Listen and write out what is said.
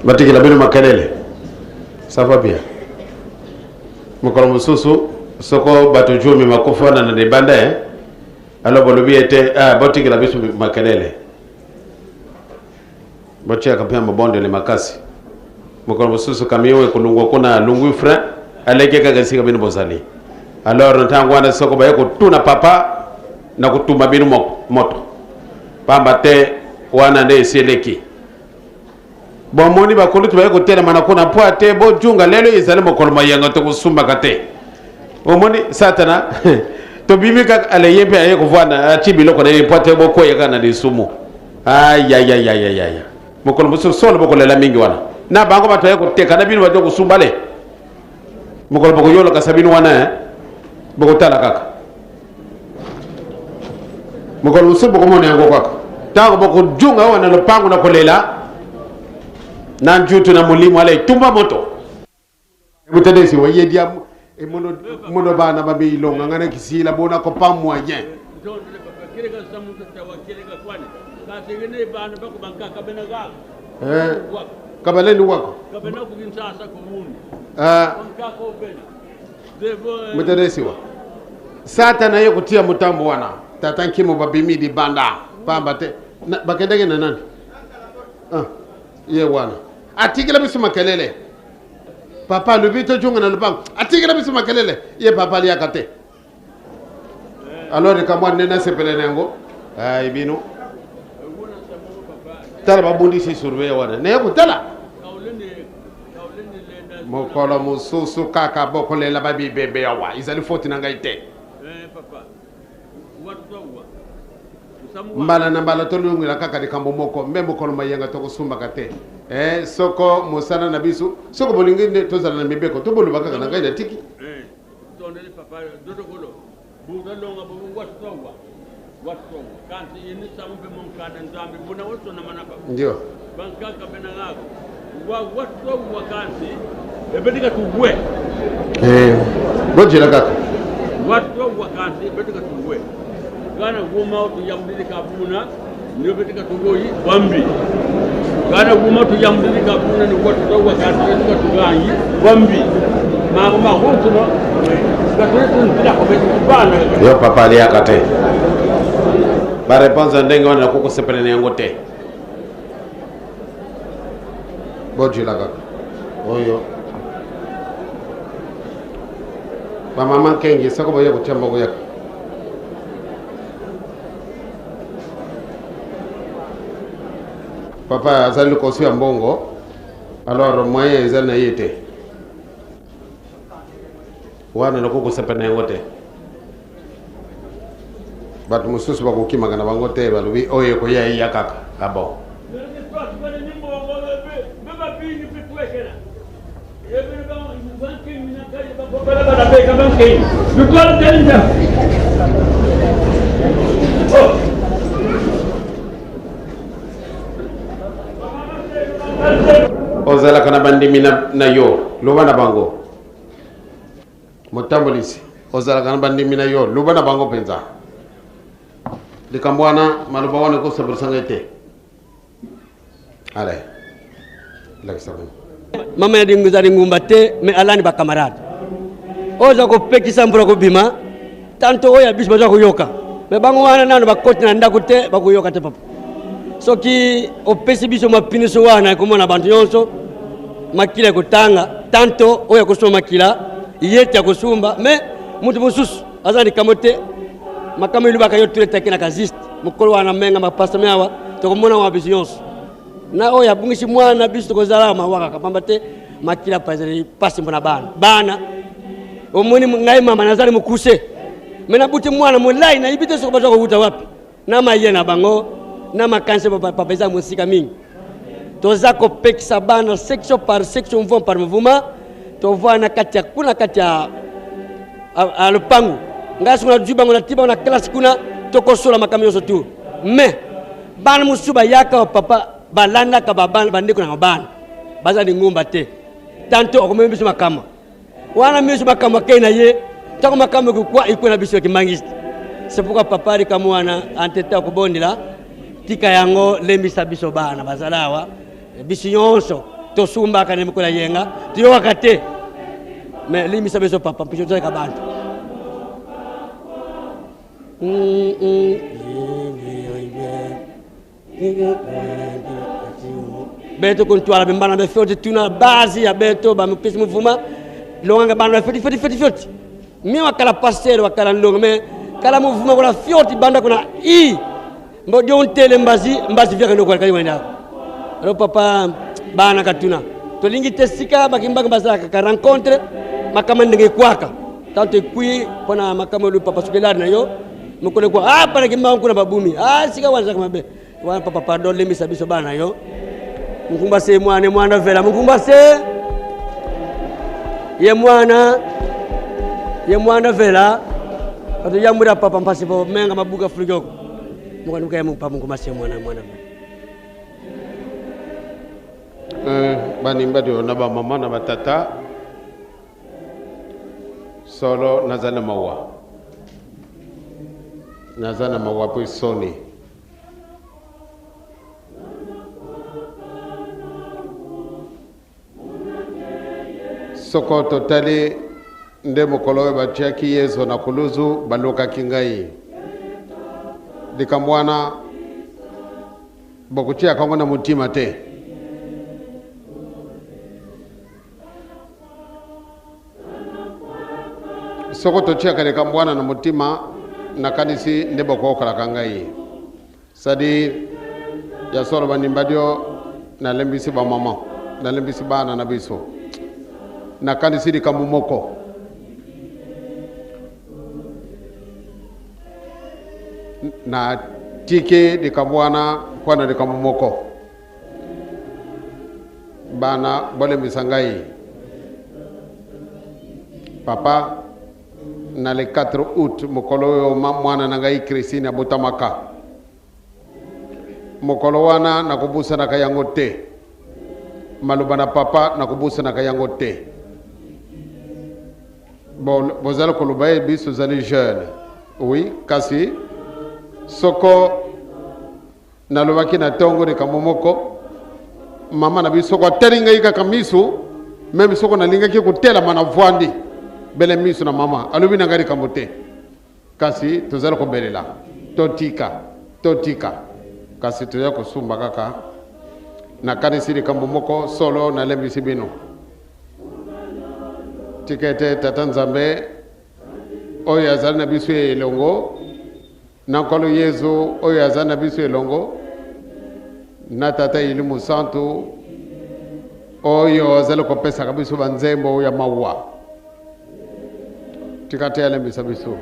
Batikela bino makelele. Ça va bien. Mokolo mosusu soko bato jomi makufa na libanda eh? Alors bolobi ete ah, botikela biso makelele. Botiaka mpe mabondeli makasi. Mokolo mosusu camion ekolungwa kuna alungwi frein aleki kaka esika bino bozali. Alors na ntango wana soko baye kotuna papa na kotumba bino moto, pamba te wana nde esi eleki. Bomoni bakulutu baye kotelema na kuna mpo ate bojunga lelo ezali mokolo mayenga tokosumbaka te. Omoni satana tobimi kaka ale ye mpe aye kovanda atie biloko na ye mpo ate bokweya kaka na lisumu. Ayayayayaya mokolo mosusu solo bokolela mingi wana na bango bato baye koteka na bino bato kosumba le mokolo bokoyolokasa bino wana eh? Bokotala kaka mokolo mosusu bokomona yango kaka ntango bokojunga awa na lopango na kolela na njutu na molimo ala etumba moto mutadesi wayedia emono mono bana babe ilonga ngana kisila bona ko pa moyen. Eh, kabaleni wako eh, mutadesi wa satana ye kotia motambo wana tata nkimo babimi libanda pamba te bakendaki na nani? Ah, ye wana atikela biso makelele. Papa alobi tojonga na lopango, atikela biso makelele. Ye papa aliaka te. Alors likambo wana nde nasepela na yango. Ai bino tala babundisi surveille wana naye kotala mokolo mosusu kaka bokolela babibembe awa ezali foti na ngai te. Mbala na mbala tolongela kaka likambo moko mbe mokolo mayenga tokosumbaka te. Eh, soko mosala na biso soko bolingi nde tozala na mibeko toboloba kaka na ngai natiki. Ndio. Eh, bojela kaka. Yo papa aliaka te. Ba réponse ya ndenge wana nakoki kosepela na yango te. Bojela kaka. Oyo bamama nkengi soko boye kotia mbongo yaka. Papa azali likoso ya mbongo, alors moyen ezali na ye te. Wana nakoki kosepela na yango te. Bato mosusu bakokimaka na bango te, balobi oyo ekoya eya kaka. Ah bon. Ozalaka na bandimi na, na yo, loba na bango. Motambolisi, ozalaka na bandimi na yo, loba na bango mpenza. Likambo wana, maloba wana ekosepelisa ngai te. Ale, lakisa bango. Mama ya dingu ezali ngumba te, me alani ba camarade. Oyo aza kopekisa mvula kobima, tanto oyo ya biso baza koyoka. Me bango wana nano bakoti na ndako te, bakoyoka te papa. Soki opesi biso mapiniso wana ekomona bantu nyonso makila ekotanga, tanto oyo akosomba makila ye te akosumba, me moto mosusu aza na likambo te. Makambo elobaka yo tuletaki na kaziste mokolo wana menga mapasame awa tokomona wa biso nyonso na oyo abungisi mwana biso tokozala mawa kaka pamba te makila pa ezali pasi mpona bana bana. Omoni ngai mama nazali mokuse me nabuti mwana molai, nayebi te soki baza kowuta wapi na maye na bango na makanisi papa eza mosika mingi. Toza kopekisa bana section par section, mouvement par mouvement. Tovanda na kati ya kuna kati ya lopango. Ngai soki nazwi bango nati bango na classe kuna, tokosola makambo nyonso tu. Mais bana mosusu bayaka papa balandaka bandeko na bana baza lingomba te. Tanto akomemi biso makambo wana, miso makambo akei na ye ntango makambo ekokwa ekwe na biso ya kimbangiste. C'est pourquoi papa likambo wana antete akobondela tika yango lembisa biso bana bazala awa biso nyonso. Tosumbaka na mokolo ya yenga, toyokaka te. Mais limbisa biso papa, mpe tozalaka bantu. Beto kuntwala bembana befioti tuna base ya beto bamipesi muvuma longanga bana befioti fioti fioti fioti mi wakala pasteur wakala ndongo me kala muvuma kuna fioti banda kuna i mbo dio ntele mbazi mbazi vyaka ndoko kali wenda. Alors papa, bana katuna tolingi te sika bakimbaka bazalaka ka rencontre makama ndenge ekwaka tanto ekwi mpona makambo elu papa soki elari na yo mokolo ekwa ah pana kimbangu kuna babumi ah sika wana ezalaka mabe wana. Papa, pardon, lembisa biso bana na yo. Mukumba se mwana mwana vela mukumba se ye mwana ye mwana vela ato yambwira papa mpasi po menga mabuka fulujoko mukanuka ye pa mukumba se mwana mwana vela. Banimba dio na bamama na batata, solo naza na mawa, naza na mawa mpo soni. Soko totali nde mokolo oyo batiaki Yesu na kuluzu, balukaki ngai. Likambo wana bokotiaka yango na motima te. Soko totiaka likambo wana na motima, nakanisi nde bokoyokalaka ngai. C'est-à-dire ya solo, bandimba dio, nalembisi bamama, nalembisi bana na biso. Nakanisi likambo moko, natiki likambo wana mpo na likambo moko. Bana, bolembisa ngai. Papa, na le 4 août, mokolo oyo mwana na ngai Christine abotamaka, mokolo wana nakobusanaka yango te. Maloba na papa, nakobusanaka yango te. Bon, bozali koloba ye biso ozali jeune, oui, kasi soko nalobaki na ntongo likambo moko, mama na biso soko atali ngai kaka miso, même soko nalingaki kotelama na vwandi bele miso na mama, alobi na ngai likambo te. Kasi tozali kobelela totika, totika, kasi toza kosumba kaka. Nakanisi likambo moko, solo nalembisi bino. Tika ete Tata Nzambe oyo azali na biso elongo, na Nkolo Yezu oyo azali na biso elongo, na Tata Elimu Santu oyo azali kopesaka biso banzembo ya mawa, tika te alembisa biso.